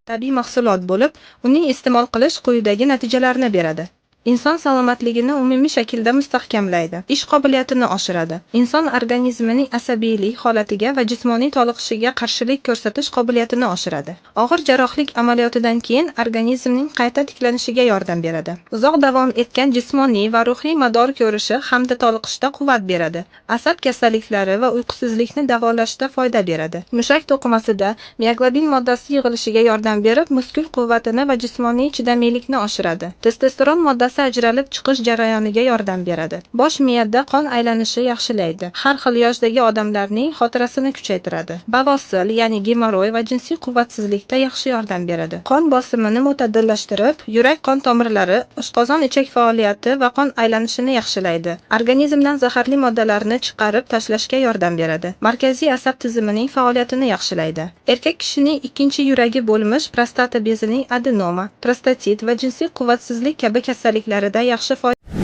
Tabiiy mahsulot bo'lib, uning iste'mol qilish quyidagi natijalarni beradi. Inson salomatligini umumiy shaklda mustahkamlaydi, ish qobiliyatini oshiradi, inson organizmining asabiylik holatiga va jismoniy toliqishiga qarshilik ko'rsatish qobiliyatini oshiradi. Og'ir jarrohlik amaliyotidan keyin organizmning qayta tiklanishiga yordam beradi. Uzoq davom etgan jismoniy va ruhiy mador ko'rishi hamda toliqishda quvvat beradi. Asab kasalliklari va uyqusizlikni davolashda foyda beradi. Mushak to'qimasida mioglobin moddasi yig'ilishiga yordam berib, muskul quvvatini va jismoniy chidamlilikni oshiradi. Testosteron moddasi ajralib chiqish jarayoniga yordam beradi. Bosh miyada qon aylanishi yaxshilaydi. Har xil yoshdagi odamlarning xotirasini kuchaytiradi. Bavosil, ya'ni gemoroy va jinsiy quvvatsizlikda yaxshi yordam beradi. Qon bosimini mo'tadillashtirib, yurak qon tomirlari, oshqozon-ichak faoliyati va qon aylanishini yaxshilaydi. Organizmdan zaharli moddalarni chiqarib tashlashga yordam beradi. Markaziy asab tizimining faoliyatini yaxshilaydi. Erkak kishining ikkinchi yuragi bo'lmish prostata bezining adenoma, prostatit va jinsiy quvvatsizlik kabi kasalliklarida yaxshi foyda